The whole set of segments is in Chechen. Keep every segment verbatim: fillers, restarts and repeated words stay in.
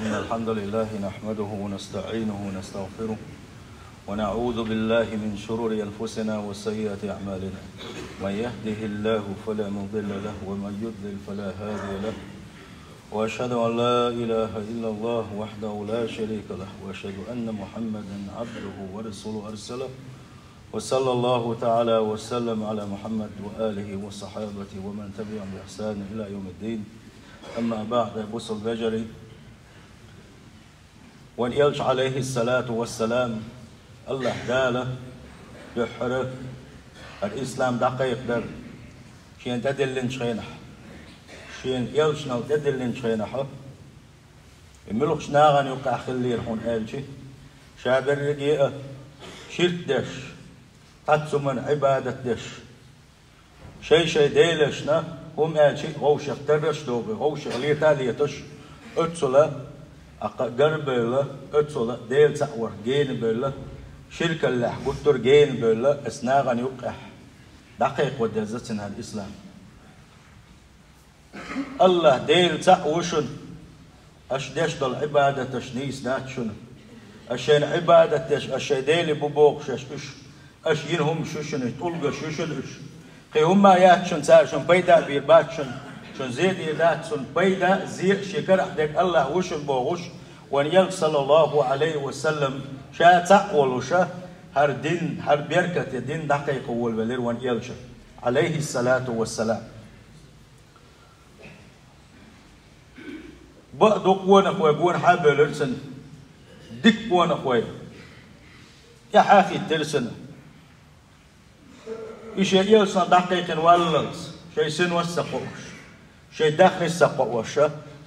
إن الحمد لله نحمده ونستعينه ونستغفره، ونعوذ بالله من شرور أنفسنا وسيئات أعمالنا. من يهده الله فلا مضل له، ومن يضلل فلا هادي له. وأشهد أن لا إله إلا الله وحده لا شريك له، وأشهد أن محمدا عبده ورسوله أرسله. وصلى الله تعالى وسلم على محمد وآله وصحابته ومن تبعهم بإحسان إلى يوم الدين. أما بعد، بصل بجري Вайн Элча, Ӏалайхи ссалату вассалам, АллахӀ Дала дуьххьара хӀара ислам дӀакхайкхадар шена тӀедиллинчу хенахь, шена Элчанал тӀедиллинчу хенахь, и муьлхачу нахана юккъехь хиллера хьуна аьлча, ша берриге а ширк деш, цхьацца хӀуманна Ӏибадат деш, шай-шай делашна хӀума аьлча а вовшех тарраш а дохуш, вовшех лета а леташ, оццул а кхаъ гар а бевлла, оццул а Дела цхьаъ варх гена бевлла, ширкаллехь гуттар а гена бевлла, аса нахана юккъехь дӀакхайкхо деза цуьнан ислам. АллахӀ Дела цхьаъ ву шуна, аша деш долу Ӏибадаташ нийса дац шуна. Аша шайна Ӏибадат деш, аша шайн Деле бу бохуш уьш, аша йина хӀумаш ю шуна, тӀулгаш ю шуна уьш. Кхин хӀумма яц шуна цара, шуна пайда а бийр бац шуна, шуна зе дийр дац, шуна пайда а, зе а шен карахь дерг АллахӀ ву шуна бохуш, вайн Элча, саллаллаху Ӏалайхи ва саллам, ша цхьаъ волуша, хӀара дин, хӀара беркате дин дӀакхайкхо волавелира вайн Элча, Ӏалайхи ссалату вассалам. Бакъ дукха къонахой гонахьа а бевлира цунна, дика къонахой тӀаьхьа а хӀиттира цунна. И шен Элчанах дӀакхайкхина валлалц, шайн синос а ца кхоош, шайн даьхнис а ца кхоош,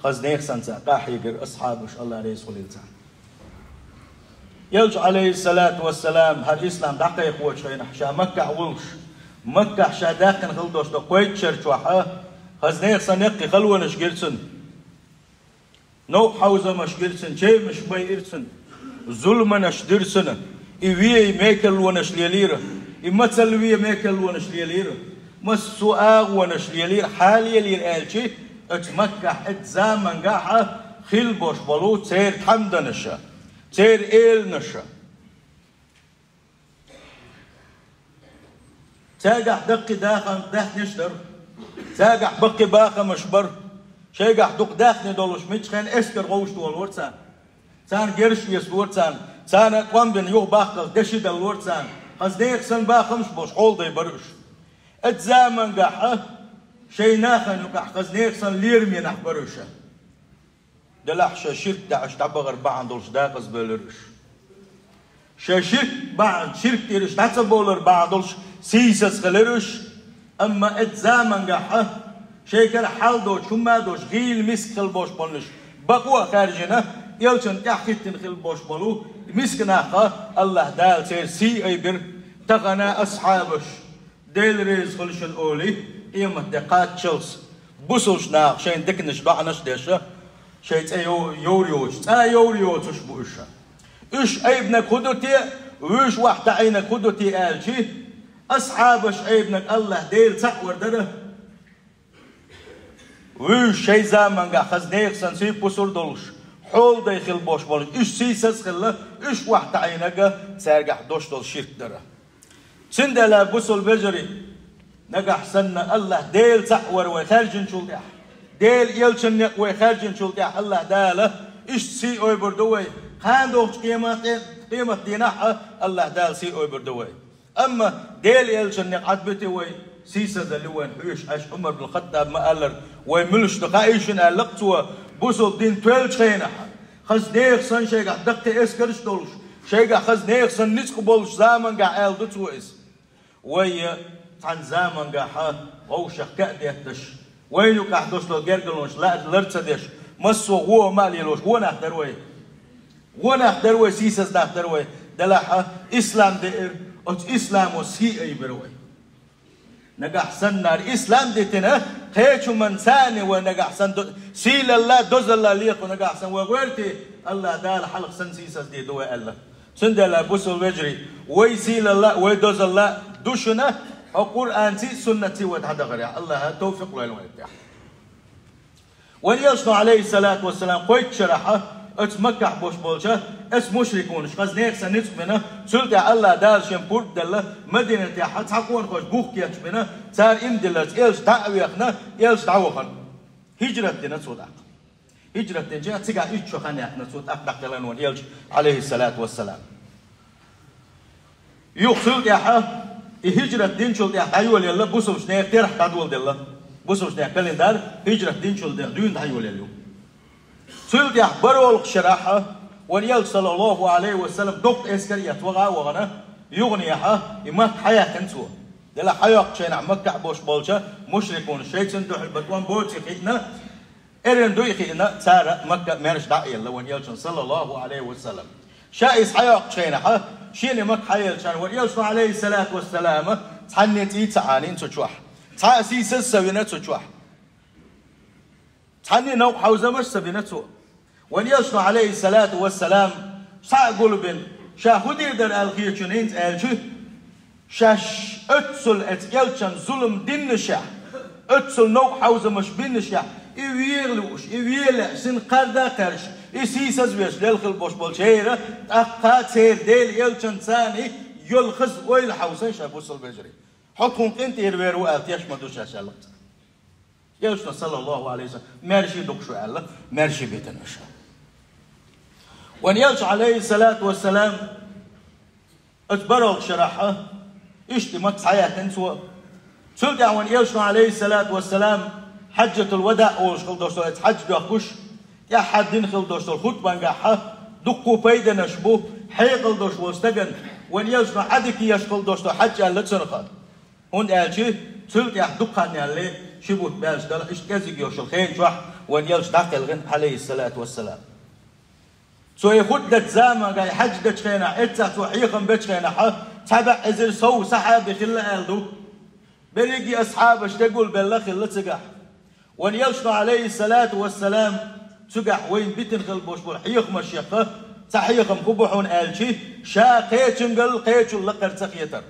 хаза нехан санна цара къахьегира асхьабаш, АллахӀ реза хуьлийла царна. Элча, Ӏалайхи ссалату вассалам, хӀара ислам дӀакхайкхочу хенахь, ша Маккахь волуш, Маккахь ша даьккхина хилла долуш долу кхойтта шар чохь а, хаза нехан санна яккхий халонаш гира цунна, новкъа хьовзамаш гира цунна, чевнаш байира цунна, зуламанаш дира цунна, и вей мекаллонаш лелийра, и мацалла вей мекаллонаш лелийра, массо а агӀонаш лелийра, хьан лелийра аьлча, оцу Маккахь оцу замангахь а хилла болуш болу церан тхьамданаша, церан эланаша. Цаьргахь даккхий дахам, даьхнаш дара. Цаьргахь баккхий бахамаш бара. Шайгахь дукха даьхни долуш, мичхьенна эскар гӀовшадолора царна. Царна герзаш весалора царна. Царна тӀом бина юхабаккхалц деши даллора царна. Хаза нехан санна бахамаш болуш хьолдай бара уьш. Оцу замангахь а шайн нахана юкъахь хаза нехан санна лераме нах бара уьш. Делахь шайн ширк даьӀаш дӀабахар бахьана долуш дакъазбевлира уьш. Шайн ширк бахьана, ширк тӀера уьш дӀа ца бовлар бахьана долуш сийсаз хилира уьш. Амма оцу замангахь а шайн кара хьал доцуш, хӀумма а доцуш, гӀийла миска хилла болуш болнуш, бакъо а хаьржина, Элчанна тӀаьхьахӀиттина хилла болуш болу миска нах а АллахӀ Дала церан сий айбира. Тахана асхьабаш, Дела реза хуьлда шуна олий, къематде кхаччалц бусалба наха шайн диканаш, доӀанаш а деш, шайн цӀе йов-, йовр йоцуш, цӀа йовр йоцуш бу уьш. Уьш айбинарг хӀун ду те, вуьйш охьатаӀийнарг хӀун ду те аьлча, асхьабаш айбинарг АллахӀ Дела цхьаъ вар дара. Вуьйш шайн замангахь хаза нехан санна сий-пусар долуш, хьолдай хилла болуш болуш, уьш сийсаз а хилла, уьш охьатаӀийнарг цаьргахь долуш долу ширк дара. Цундела, бусалба вежарий, нагахь санна АллахӀ Дела цхьаъ вар вай хаьржинчул тӀаьхьа, Делан Элчанна некъ вай хаьржинчул тӀаьхьа АллахӀ Дала иштта сий ойбур ду вай, кхана догӀучу къемат-, къематдийнахь а АллахӀ Дала сий ойбур ду вай. Амма Делан Элчанна некъ Ӏад бити вай, сийсазалли вайна хьоьжуш Ӏаш, Ӏумар бин Хаттаб ма-аллара, вай муьлш ду хаий шуна аьлла-кх цо, бусалба дин тоьллачу хенахь, хаза нехан санна шайгахь даккхий эскарш а долуш, шайгахь хаза нехан санна ницкъ болуш замангахь аьлла ду цо иза. Вай цхьана замангахь вовшах ка а детташ, вайна юкъахь долуш долу гергарлонаш ла-, лар ца деш, массо а гӀо а ма а лелош, гӀо нах дара вай. ГӀо нах дара вай, сийсаз нах дара вай. Делахь а ислам деара, оцу исламо сий айбира вай. Нагахь санна ислам дитина, кхечу хӀуманца а вай нагахь санна до-, сийлалла, дозалла лехо нагахь санна вай гӀерти, АллахӀ Дала хьалха санна сийсаз дийр ду вай аьлла. Цундела, бусалба вежарий, вай сийлалла, вай дозалла ду шуна, хьо Къуръанций, суннатций вай дӀадахарехь, АллахӀа тавфикъ лойла вайна тӀехь. Вайн Элчано, Ӏалайхи ссалату вассалам, кхойтта шарахь Оцу Маккахь болуш болчу оцу мушрикунаш хаза нехан санна ницкъ бина, цул тӀаьхьа АллахӀ Дала шен пурба делла, Мадинатехь цхьа къонахоша бух кечбина, цара иман дилларца Элча дӀа а вехна, Элча дӀавахана. Хиджрат дина цо тӀаккха. Хиджрат динчу цигахь итт шо хан яьккхина цо тӀаккха дӀакхелхина вайн Элча, алейхиссалату вассалам. Юха цул тӀаьхьа, и хиджрат динчул тӀаьхьа дӀайолаелла, бусалбачу нехан терахь дӀадоладелла. Бусалбачу нехан календарь хиджрат динчул тӀаьхьа дуьйна дӀайолаелла ю. Цул тӀаьхьа бархӀалгӀачу шарахь вайн Элча, саллаллаху алейхи ва саллам, доккха эскар а эцна ваха а вахана, юханехьа и Макка хьаяьккхина цо. Делахь хьайоккхучу хенахь Маккахь болуш болчу мушрикунаш шайцунна дуьхьал бан тӀом боций хиъна, эрна дуй хиъна, цара Макка маьрша дӀа а елла вайн Элчанна, саллаллаху алейхи ва саллам. Ша иза хьайоккхучу хенахь, шена Макка хьаеллачарна вайн Элчано, алейхиссалату вассалам, цхьанне цӀий ца Ӏанийна цу чохь, цхьа а сийсаз ца вина цу чохь. Цхьанне новкъа хьовзамаш а ца бина цо. Вайн Элчано, алейхиссалату вассалам, схьа а гулбина, ша хӀун дийр дара аьлла хеташ ву хӀинца аьлча, шаьш оццул оцу Элчанна зулам диннашехь, оццул новкъа хьовзамаш биннашехь, и вен лууш, и вен лаьа, цуьнан кхарда а кхаьрдаш, и сийсаз а веш лелла хилла болуш болчеран, тӀаккха церан Делан Элчанца царна йолу хаза ойла хьовсийша, бусалба вежарий. Хьо тхуна къинтӀера вер ву аьлла теш ма ду шаьш аьлла цара. Элчано, саллаллаху алейхи ва саллам, маьрша а ду-кх шу аьлла, маьрша а битина шу. Вайн Элча, алейхиссалату вассалам, оцу бархӀалгӀачу шарахь иштта Макка схьаяьккхина цо. Цул тӀаьхьа вайн Элчано, алейхиссалату вассалам, хьаджатул-вадаъ олуш хилла долуш долу, оцу хьаьжа доьхкуш, тӀаьххьара дина хилла долуш долу хутбангахь дуккха пайданаш бу, хьекъал долуш волу стагана вайн Элчано Ӏадика еш хилла долуш долу хьаьж аьлла цунах. ХӀунда аьлча цул тӀаьхьа дукха хан яьлла, ши бутт баьлча дала, иштта кӀезиг йолуш йолу хенан чохь вайн Элча дӀакхелхина, алейхиссалату вассалам. Цо и хутба дечу заманахь, и хьаьж дечу хенахь, эццахь цо хьехам бечу хенахь, цхьа бӀе эзар сов сахьаби хилла аьлла ду. Берриге а асхьабаш дегулбелла хилла цигахь. Вайн Элчано, алейхиссалату вассалам, цигахь вайна битина хилла болуш болу хьехамаш яккха, цхьа хьехам хӀун бу хьуна аьлча, ша кхечуьнгал кхечул лакхара ца хетар.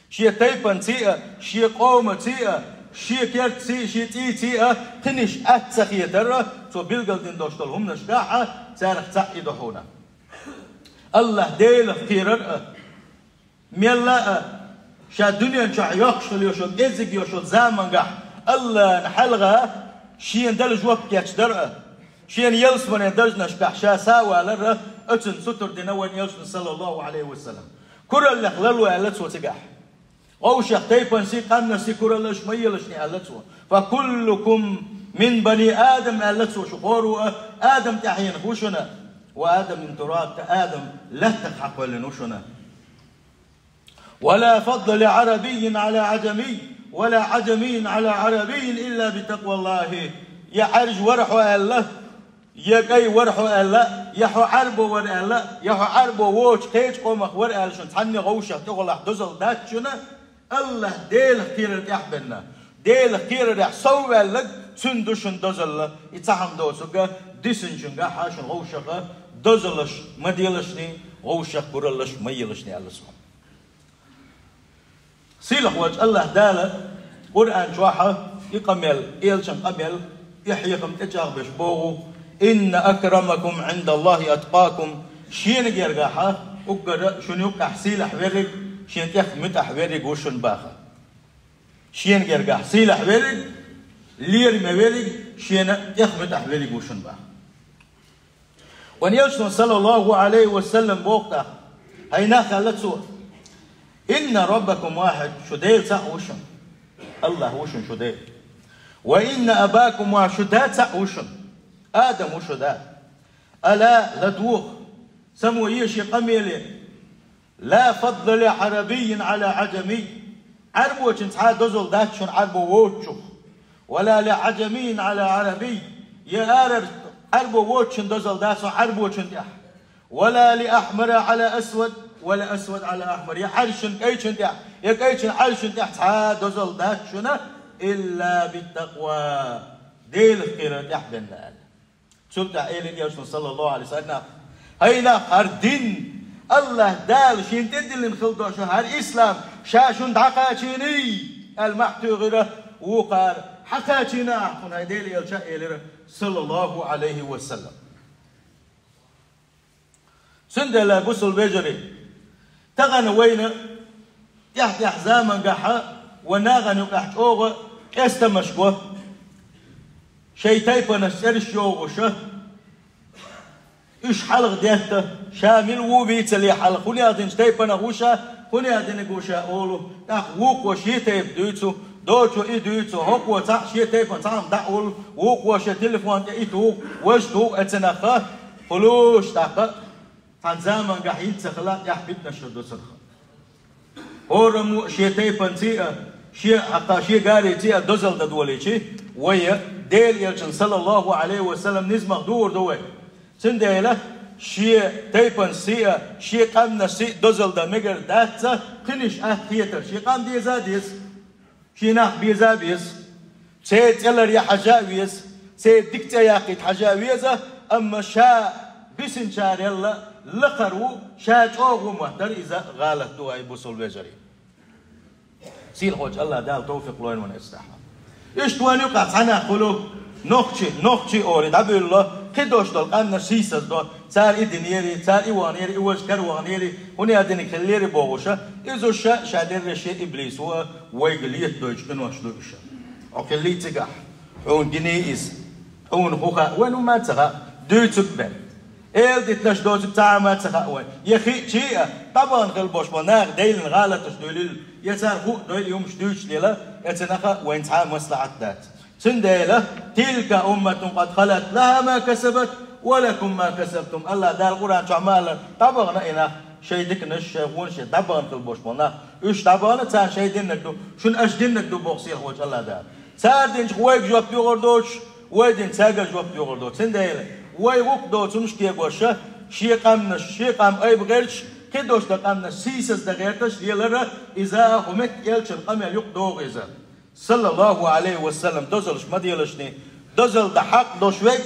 Шен тайпанций а, шен къомаций а, шен кертаций а, шен цӀийций а кхиниш атта ца хетар, цо билгалдина долуш долу хӀуманашкахь а, царах цхьаъ и ду хьуна. АллахӀ Делах кхерар а, мелла а, ша дуьнен чохь йоккхуш хилла йолуш йолу, кӀезиг йолуш йолу заманахь АллахӀна хьалха шена дала жоп кечдар а, шена ялсаманин даржанашкахь ша схьавалар а, оцунна сутара дина вайн Элчано, саллаллаху алейхи ва саллам. Кураллех ларло аьлла цо цигахь. Вовшех тайпанций, къаьмнашций кураллаш ма елаш шуна аьлла цо. «Фа куллукум мин бани Адам», аьлла цо, шу хӀора а Адам тӀаьхьенах ву шуна. «Ва Адам мин тураб», Адам лаьттах хьакхоьллина ву шуна. «Ва ла фадла ли Ӏарабиййин Ӏала Ӏаджамий, ва ла Ӏаджамиййин Ӏала Ӏарабиййин илла би такъваллахи». Я Ӏаьржа вара хьо аьлла, я кӀай вара хьо аьлла, я хьо Ӏаьрбо вара аьлла, я хьо Ӏаьрбо воцучу кхечу къомах вара аьлла, шуна цхьанне вовшех тӀехула дозалла дац шуна, АллахӀ Делах кхерар тӀехь а бенна. Делах кхерарехь совваьлларг, цуьнан ду шуна дозалла, и цхьа хӀума доцург, дисинчуьнгахь а шуна вовшех дозаллаш ма делаш шуна, вовшех кураллаш ма елаш шуна аьлла цо. Сийлахь волчу АллахӀ Дала Къуръан чохь и къамел, Элчан къамел, и хьехам тӀечӀагӀбеш боху: «Инна акрамакум Ӏиндаллахи аткъакум». Шена гергахь уггара шуна юккъехь сийлахь верриг, шена тӀех муьтӀахь верриг ву шуна баха. Шена гергахь сийлахь верриг, лераме верриг, шена тӀех муьтӀахь верриг ву шуна баха. Вайн Элчано, саллаллаху алейхи ва саллам, боху тӀаккха: «ХӀай нах, — аьлла цо, — инна раббакум вахид, шу Дела цхьаъ ву шуна. АллахӀ ву шуна шу Дела. Ва инна абакум вахид, шу да цхьаъ ву шуна. Адам ву шу да. Ала, ладогӀа, само е шен къамеле, ла фадла ли Ӏарабиййин Ӏала Ӏаджамий. Ӏаьрбочун цхьа а дозалла дац шуна Ӏаьрбо воцучух. Ва ла ли Ӏаджамиййин Ӏала Ӏарабий. Я арара Ӏаьрбо воцучун дозалла дац шуна Ӏаьрбочун тӀехь. Ва ла ли ахьмара Ӏала асвад, ва ла асвад Ӏала ахьмар. Я Ӏаьржачун кӀайчун тӀехь, я кӀайчун Ӏаьржачун тӀехь цхьа а дозалла дац шуна, илла биттакъва, Делах кхерар тӀехь а бенна», аьлла. Цул тӀаьхьа элира Элчано, саллаллаху алейхи ва саллам: «ХӀай нах, хӀара дин, АллахӀ Дала шена тӀедиллина хилла долуш хӀара ислам ша шуна дӀакхачийний?» аьлла, мохь туьйхира вукхара. «Хьакхачийна ахь кхунна, хӀай Делан Элча», элира, саллаллаху алейхи ва саллам. Цундела, бусалба вежарий, тахана вайна тӀехь-тӀехь замангахьа ва нахана юкъахь чӀогӀа къестамаш го. Шайн тайпанаш цӀераш йогӀуша, уьш хьалха детта, ша мила ву вийцале хьалха, хӀун яздинчу тайпанах ву ша, хӀун яздинарг ву ша олу, тӀаккха вукхо шен тайпа дуьйцу, доцо и дуьйцу, хӀокхо цхьаъ шен тайпана цхьаъ дӀа а олу, вукхо шен телефон тӀе и туху, важа туху, эццанахха хуьлуш тӀаккха цхьана замангахь хӀинца хила тӀехь питанаш хир ду цунах. ХӀораммо шен тайпанций а, шен хьакха, шен гареций а дозалла дан долийчи, вай Делан Элчанан, саллаллаху Ӏалайхи ва саллам, низамах духур ду вай. Цундела шен тайпанций а, шен къаьмнашций а дозалла дан мегар дац, кхиниш атта хетар, шен къам деза а деза. Шен нах беза а беза, церан цӀе ларъян хьажа а веза, церан дика цӀе яккхийта хьажа а веза, амма ша бисинчарел лакхара ву, ша чӀогӀа ву моттар, иза гӀалат ду, ай бусалба вежарий. Сийлахьчу АллахӀ Дала товфикъ лойла вайна эццахь. Иштта вайна юкъахь цхьа нах хуьлу, нохчий, нохчий олий дӀабуьйлало, кхидолуш долу къаьмнаш сийсаздо, цара и динера, цара и ваханера, и важа караваханера, хӀун яздинарг хиллера бохуша, иза уьш ша дерриш иблис ву, вайга летадойтуш къинош ду уьш. Хьо хиллий цигахь, хьуна гиний иза, хьуна хӀун хаьа, вайна хӀумма а ца хаьа, дуьйцург бен. Эладитанаш доцург цхьа а хӀумма а ца хаьа вайна. Я хиъчий а, дӀабахана хила болуш болу нах деллина гӀалаташ дуьйлийла, я цара хӀуъа дойла и хӀумаш дуьйцуш лела, эццанахха вайна цхьа а маслахьат дац. Цундела, «Тилка умматун къад халат, лаха ма касабат, ва лакум ма касабтум». АллахӀ Дала Къуръан чохь ма аьлла, дӀабахана и нах, шайн диканаш, шайн гӀонаш, дӀабахана хила болуш болу нах. Уьш дӀабахана, царна шайн диннарг ду, шуна аша диннарг ду боху сийлахьчу АллахӀ Дала. Цара динчух вайга жоп доьхур доцуш, вай динчух цаьргара жоп доьхур ду. Цундела, вай вукху доцурш кегоша, шен къаьмнаш, шен къам айба гӀерташ, кхидолуш долу къаьмнаш сийсаздан гӀерташ лелара, иза хӀу меттиг Элчан къамел юкъа догӀу иза. Саллаллаху Ӏалайхи ва саллам, дозаллаш ма делашний, дозалла дан хьакъ долуш верг,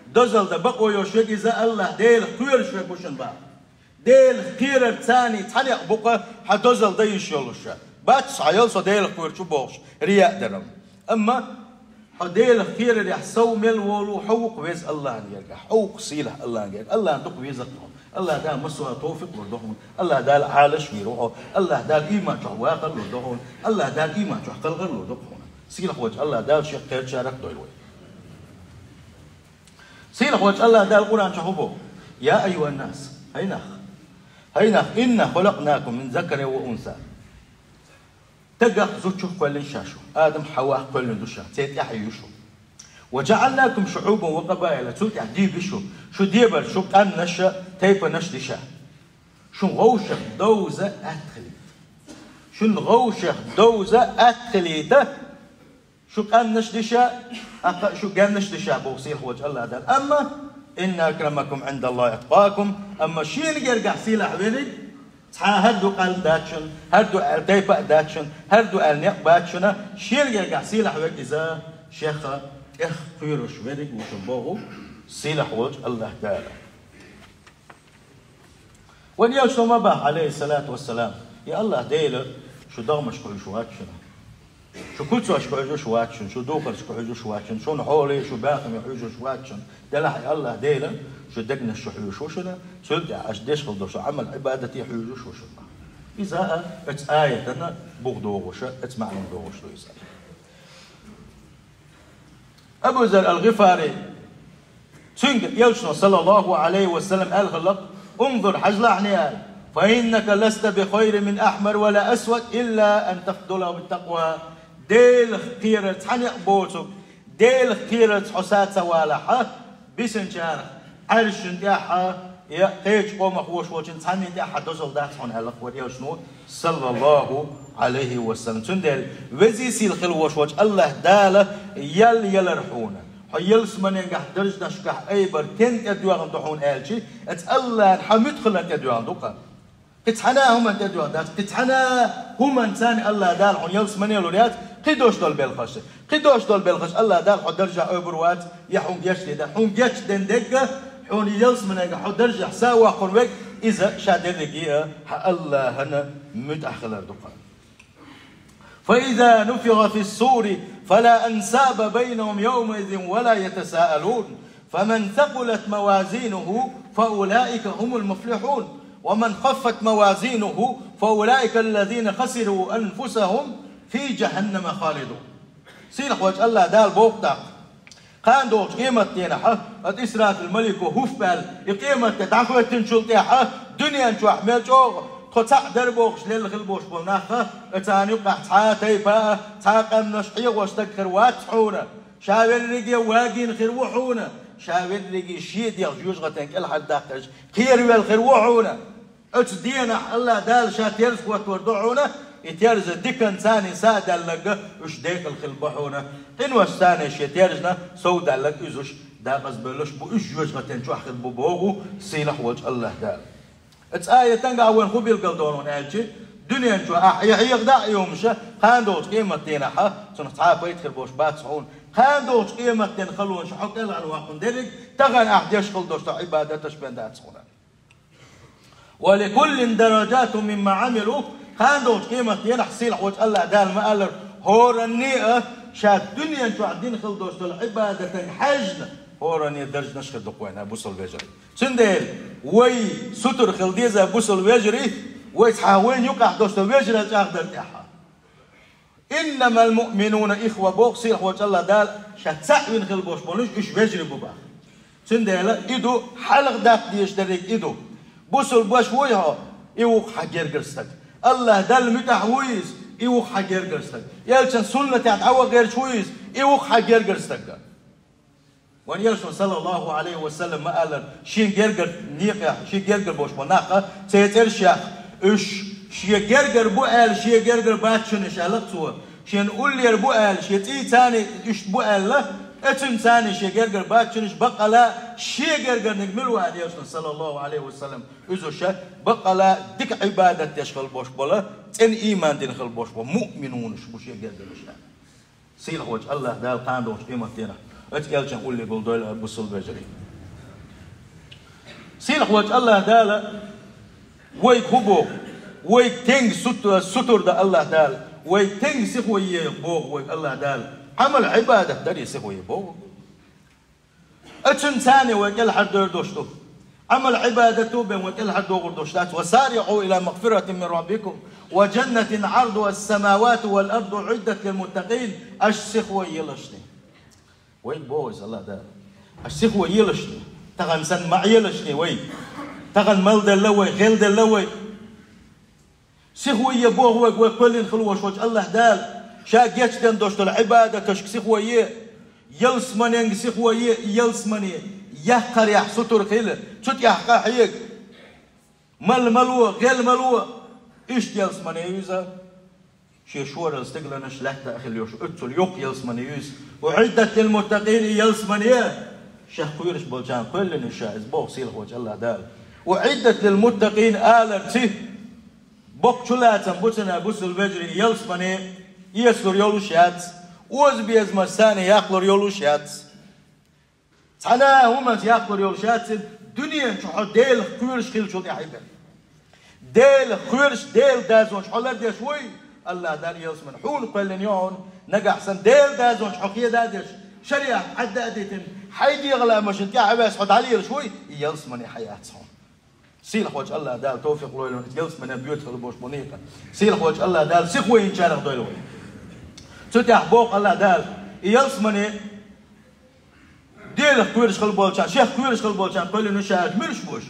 дозалла дан бакъо йолуш верг иза АллахӀ Делах кхоьруш верг ву шуна боху. Делах кхерар царний цхьа некъ бу-кха хьан дозалла дан йиш йолуша. Бац хьан ял со Делах кхоьруш ву бохуш, рияъ дарам. Амма хьо Делах кхерарехь сов мел волу, хьо ву-кха веза АллахӀан гергахь, хьо ву-кха сийлахь АллахӀан гергахь. АллахӀан дукха веза-кха хьуна. АллахӀ Дала массо а товфикъ лур ду хьуна. АллахӀ Дала Ӏалаш вийр ву хьо. АллахӀ Дала ийман чохь вахар лур ду хьуна. АллахӀ Дала ийман чохь кхалхар лур ду хьуна. Сийлахьчу АллахӀ Дала шех кхерчарах дойла вай. Сийлахьчу АллахӀ Дала Къуръан чохь хӀун боху? «Я айюханнас», хӀай нах, хӀай нах, «инна халакънакум мин закарин ва унса». Стагах, зудчух кхоьллина ша шу. Адам, Хьавах кхоьллина ду ша, церан тӀаьхье ю шу. «Ва жаӀалнакум шуӀубан ва къабаила», цул тӀаьхьа дийбина шу. Шу дебар, шу къаьмнаш а, тайпанаш а ди ша. Шун гӀовшах довза атта хилийта. Шун гӀовшах довза атта хилийта. Шу къаьмнаш ди ша, аккха шу геннаш ди ша боху сийлахьчу АллахӀ Дала. Амма, «инна акрамакум Ӏиндаллахи аткъакум», амма шена гергахь сийлахь верг, цхьа хӀара ду къаьл дац шуна, хӀара ду аьл тайпа а дац шуна, хӀара ду аьл некъ бац шуна, шена гергахь сийлахь верг иза, шех тӀех кхоьруш верг ву шуна боху сийлахь волчу АллахӀ Дала. Вайн Элчано ма боху, Ӏалайхиссалату вассалам: «Я АллахӀ Дела, шу догӀмашка хьуьжуш вац шуна. Шу куьцашка хьуьжуш вац шуна, шу духаршка хьуьжуш вац шуна, шуна хьоле, шу бахаме хьуьжуш вац шуна. Делахь, я АллахӀ Дела, шу дегнаш шу хьуьжуш ву шуна, цул тӀаьхьа аша деш хила долу шу Ӏамал-Ӏибадате хьуьжуш ву шуна». Иза а оцу аятана бух догӀуш, оцу маьӀнан догӀуш ду иза. Абу Зар ал-ГӀифари, цуьнга Элчано, саллаллаху Ӏалайхи ва саллам, аьлла хилла: «Унзур, хьажалахь, аьлла, фа иннака ласта би хайрин мин ахьмар ва ла асвад, илла ан тафдулаху бит-такъва». Делах кхерар цхьа некъ боцург, Делах кхерарца хьо са ца валахь, бисинчарах, Ӏаьршана тӀехь а, я кхечу къомах вош волчун цхьанна тӀехь а дозалла дац хьуна, аьлла вайн Элчано, саллаллаху Ӏалайхи ва саллам. Цундела везий сийлахь хила вош волчу АллахӀ Дала ял ялар хьуна, хьо ялсаманегахь даржашкахь айбар стенна тӀедоьгӀна ду хьуна аьлчи, оцу АллахӀана хьан муьтӀахь хилар тӀедоьгӀна ду-кха. Кхин цхьана а хӀуманна тӀедоьгӀна дац, кхин цхьана а хӀуманна царна АллахӀ Дала хьуна ялсамане лур яц, кхидолуш долу белхаш. Кхидолуш долу белхаш АллахӀ Дала хьо даржехь ойбур вац, я хьуна гечдийр дац. Хьуна гечдина дерг а, хьуна ялсаманегахь хьо даржехь са воккхур верг, иза ша дерриге а хьан АллахӀана муьтӀахь хилар ду-кха. «Фа иза нуфиха фис-сури, фала ансаба байнахум явмаизин ва ла ятасаалун». فمن ثقلت موازينه فأولئك هم المفلحون، ومن خفت موازينه فأولئك الذين خسروا أنفسهم في جهنم خالدون. Сийлахь волчу Аллах Дала боху тӀаккха: кхана долчу къематденахь, аса Исрафил малико хӀуф баьлла, и къематде дӀахӀоьттинчул тӀаьхьа, дуьнен чохь мел чӀогӀа тхо цхьаъ дара бохуш лелла хила болуш болу нах, царна юкъахь цхьа а тайпа а, цхьа а къаьмнаш хьехош стаг хир вац хьуна. Ша верриге вагийна хир ву хьуна, ша верриге шен дегӀ жоьжахатин кӀелхьардаккхарш кхеравелла хир ву хьуна. Оцу денахь Аллах Дала ша терза хӀоттор ду хьуна, и терза диканца а, са а даьлларг уьш декъала хила бу хьуна. Къиношца а шен тержна сов даьлларг иза уьш декъаза бевллаш бу, уьш жоьжахатин чохь хила бу боху сийлахь волчу Аллах Дала. Оцу аятан тӀехь вайна хӀун билгалдо аьлча, дуьнен чохь ахь и хьехадо и хӀумаш, кхана долчу къематденахь цунах цхьа а пайда хир болуш бац хьуна. Кхана долчу къематден халонаш хьо кӀелхьара ваккхана дерриг, тахана ахь деш хила долуш долу Ӏибадаташ бен дац хьуна. ولكل درجات مما عملوا. Кхана долчу къематденахь сийлахь волчу Аллах Дала ма-аллара, хӀоранне а ша дуьнен чохь дина хила долуш долу Ӏибадатан хьаьжна, хӀоранне даржанаш хир ду-кх вайна, бусалба вежарий. Цундела вай сутара хила деза, бусалба вежарий, вай цхьа вайна юкъахь долуш долу вежарий чӀагӀдар тӀехь. إنما المؤمنون إخوة боху сийлахь волчу Аллах Дала, ша цхьаъ вина хила болуш болу уьш вежарий бу боху. Цундела и ду хьалха даккха дезаш дерриг и ду. Бусалба ваша вуй хьо, и ву-кх хьан гергара стаг. Аллах Далла муьтӀахь вуй иза, и ву-кх хьан гергара стаг. Элчан суннатехь дӀаваха гӀерташ вуй иза, и ву-кх хьан гергара стаг. Вайн Элчано, саллаллаху Ӏалайхи ва саллам, ма-аллара, шен гергара некъехь, шен гергара болуш болу нах, церан цӀераш яьккха, уьш шен гергара бу аьлла, шен гергара бац шуна аьлла-кх цо. Шена уллера бу аьлла, шен цӀийца а иштта бу аьлла, оцуьнца а шен гергара бац шуна, баккъала шен гергарниг мила ву аьлла Элчано, саллаллаху Ӏалайхи ва саллам, иза ша баккъала дика Ӏибадат деш хила болуш болу, цӀена ийман дина хила болуш болу муъминунаш бу шен гергарнаш аьлла. Сийлахь волчу Аллах Дала кхана долчу къематденахь оцу Элчан улле гулдойла, бусалба вежарий. Сийлахь волчу Аллах Дала вайга хӀун боху? Вайга тенга сут-, сутара дан Аллах Дала. Вайга тенга сихо е боху вайга Аллах Дала. Ӏамал, Ӏибадат даре сихо е боху. Оцуьнца а вай кӀелхьардовр долуш ду. Ӏамал, Ӏибадато бен вай кӀелхьардохур долуш дац. وسارعوا إلى مغفرة من ربكم وجنة عرضها السماوات والأرض أعدت للمتقين. Аша сихо елашне. Вайга боху иза Аллах Дала. Аша сихо елашне. Тахана санна ма Ӏелашне вай. Тахана мел делла вай, хила делла вай. Сихо е боху вайга вай кхоьллина хила волуш волчу Аллах Дала, ша гечдина долуш долу Ӏибадаташка сихо е, ялсаманенга сихо е, и ялсамане яккхарехь сутара хила, цу тӀехь къахьега. Мала ма ло, гӀелла ма ло, иштта ялсамане ю иза, шен шорал стигланаш лаьтта а хила йолуш, оццул йоккха ялсамане ю иза. أعدت للمتقين, и ялсамане шех кхоьруш болчарна кхоьллина ю ша иза, боху сийлахь волчу Аллах Дала. أعدت للمتقين аларца, боккха чулацам бу цуьнан, бусалба вежарий, ялсамане эцалур йолуш яц, озабезамаш санна яккхалур йолуш яц. Цхьана а хӀуманца яккхалур йолуш яц, дуьнен чу хьо Делах кхоьруш хиллачул тӀаьхьа и бен. Делах кхоьруш, Делан дозанаш хьо лардеш вуй, Аллах Дала ялсамане хьуна кхоьллина ю хьуна, нагахь санна Делан дозанаш хьо кхеда а деш, шариӀат Ӏадда а дитина, хьайн дегӀан лаамашна тӀаьхьа а ваьсса хьо дӀалелаш вуй, и ялсамане хьаяц хьуна. Сийлахь волчу Аллах Дала тавфикъ лойла вайна ялсамане боьха хила болуш болу некъан. Сийлахь волчу Аллах Дала сихо йинчарах дойла вай. Цу тӀехь боху Аллах Дала, и ялсамане Делах кхоьруш хила болчарна, шех кхоьруш хила болчарна кхоьллина ю ша аьлча, муьлш бу уьш?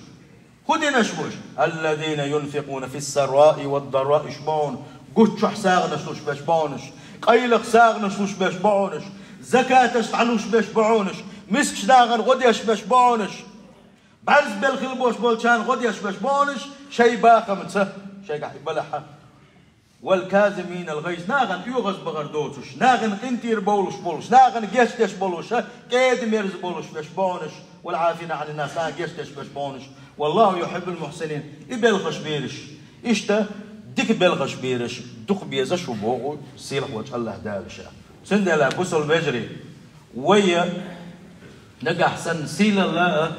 ХӀун динарш бу уьш? الذين ينفقون في السراء والضراء, уьш бу хьуна гуччохь сагӀанаш луш берш бу хьуна уьш, къайлаха сагӀанаш луш берш бу хьуна уьш, закаташ дӀалуш берш бу хьуна уьш, мискачу нахана гӀо деш берш бу хьуна уьш. БӀаьрзе белла хила болуш болчарна гӀо деш берш бу хьуна уьш, шайн бахамца, шайгахь и балахь. والكاظمين الغيظ, нахана оьгӀазбахар доцуш, нахана къинтӀера бовлуш болуш, нахана гечдеш болуш, кӀеда-мерза болуш берш бу хьуна уьш, والعافين عن الناس, нахана гечдеш берш бу хьуна уьш. والله يحب المحسنين, и белхаш бераш, иштта дика белхаш бераш дукха безаш ву боху сийлахь волчу Аллах Дала ша. Цундела, бусалба вежарий, вай нагахь санна сийлалла а,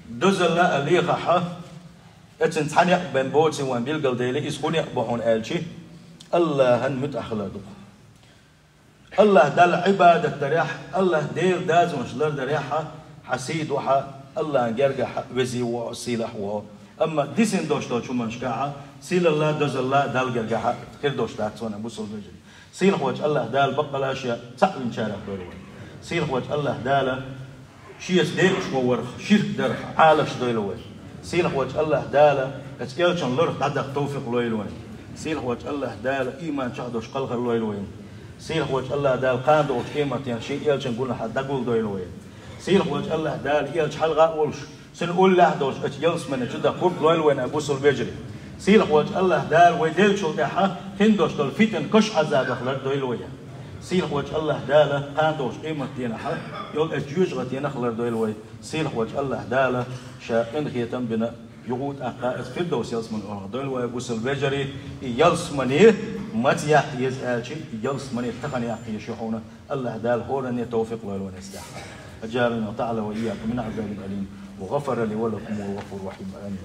дозалла а лехахь, оцуьнан цхьа некъ бен боций вайн билгалдели, иза хӀун некъ бу хьуна аьлча, Аллахьан муьтӀахь хилар ду-кх. Аллах Далла Ӏибадат дарехь, Аллах Делан дозанаш лардарехь, Хьан сий ду хьа, Аллахьан гергахьа везий воагӀа, сийлахь воагӀа. Амма дисина долуш долчу хӀуманашкахьа сийлалла, дозалла Далла гергахьа хир долуш дац цунна, бусалба вежарий. Сийлахь волчу Аллахь Дала баккъалла шен цхьаъ винчарах дойла вай. Сийлахь волчу Аллахь Дала шеца декъашхо варх, ширк дарх Ӏалаш дойла вай. Сийлахь волчу Аллахь Дала оцу элчан лорах дӀадаха товфикъ лойла вай. Сийлахь волчу Аллахь Дала ийман чохь долуш кхалхар лойла вай. Сийлахь волчу Аллахь Дала кхана догӀучу къематдийнахь шен элчан гунахьа дӀагулдойла вай. Сийлахь волчу Аллахь Дала элча хьалха а волуш, цуьнан уллехь а долуш, оцу ялсамане чу дан кхург лойла вайна, бусалба вежарий. Сийлахь волчу Аллахь Дала вай деллачул тӀаьхьа хин долуш долу фитан, каш Ӏазабах лардойла вай. Сийлахь волчу Аллахь Дала кхана догӀучу къематдийнахьа йолу оцу жоьжахатинах лардойла вай. Сийлахь волчу Аллахь Дала ша къинхетам бина юха тӀаккха оцу Фирдовс ялсамане охьадойла вай, бусалба вежарий. И ялсамане маца яккха еза аьлча, и ялсамане тахана яккха еза ю хьуна. Аллахь Дала хӀоранне товфикъ лойла вайна иза тӀаккха. أجارنا تعالى وإياكم من عذاب أليم، وغفر لي ولكم، وهو الغفور الرحيم. آمين.